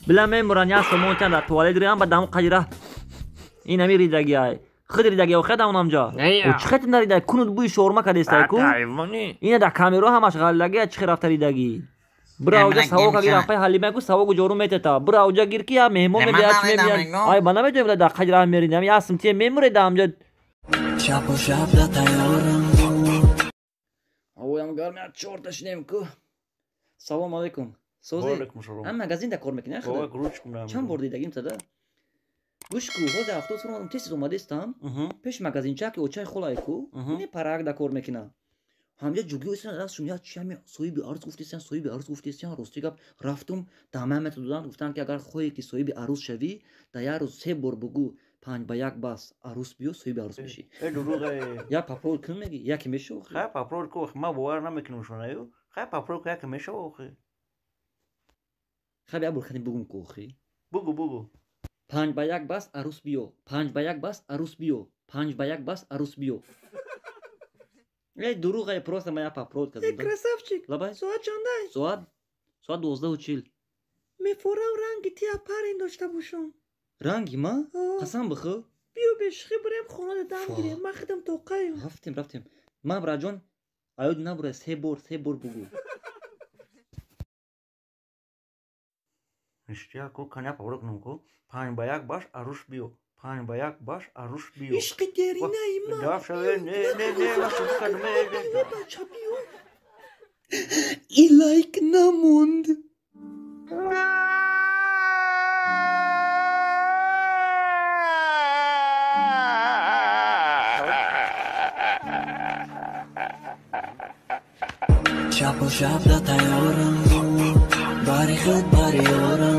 Била мемуран як сомон чанд дар туалет рирам, ба даму қадира ин ҳами ридагиай. Худ ридаги охе да унамҷа. О чӣ хетин наридай? Кунут бӯи шоурма кадестай ку? Ина дар камеро ҳамаш ғаллаги чӣ хел рафта ридагӣ. Бира оҷа савока гир апай Ҳалима ку савогу ҷору метета. Бира оҷа гир ки я меҳмон мебиёд, чӣ мебиёд. Ай ба намедонем дар қадира меридам. Я симтие мемуре да амҷа. Ҳавоям гарм, я чорта шинем ку. Салом алейкум. Сози? Ҳам магазинда кор мекунӣ, худо? Чанд бор дидагим тада? Гӯш ку, ҳозир 70 сомон тез омадестам. Пеш магазинча ки очай холай ку, не парак да кор мекуна. Ҳамҷа ҷугио истан дастшум я чи ҳами соҳиби арз гуфтесян, соҳиби арз гуфтесян, рости гап рафтум, дамамета доданд, гуфтанд ки агар хоҳӣ ки соҳиби арӯз шавӣ, дар як рӯз се бор бугӯ 5 ба 1 бас арӯз биё, соҳиби арӯз мешӣ. Я папрол кун меги, яке мешав? Хай папрол ку, ман бовар намекунам шунаю. Хай папрол ку, яке мешав охи. Хай як бор хани бугум ку охи. Бугу, бугу. 5 ба 1 бас арӯз биё, 5 ба 1 бас арӯз биё, 5 ба 1 бас арӯз биё. Эй, дурӯғ, просто ман як папрол кардам. Э, красавчик. Лабай. Соат чандай? Соат 12:40. Мефорам ранги тия парин дошта бошам. Ранги ма? Қасам бихӯ. Биё бешухӣ бурем хонада дам гирем, ман худам тоқаем. Рафтем, рафтем. Ман браҷон, аёд набура, се бор, се бор бугӯ. Ништяк ку, каня папрол кунам ку. 5 ба 1 баш арӯш биё. 5 ба 1 баш арӯш биё. Ишқи деринаи ман. Не, не, не, не. Бача биё. И лайк намонд. Шабу шаб да тайёрам, бари худ, бари ёрам.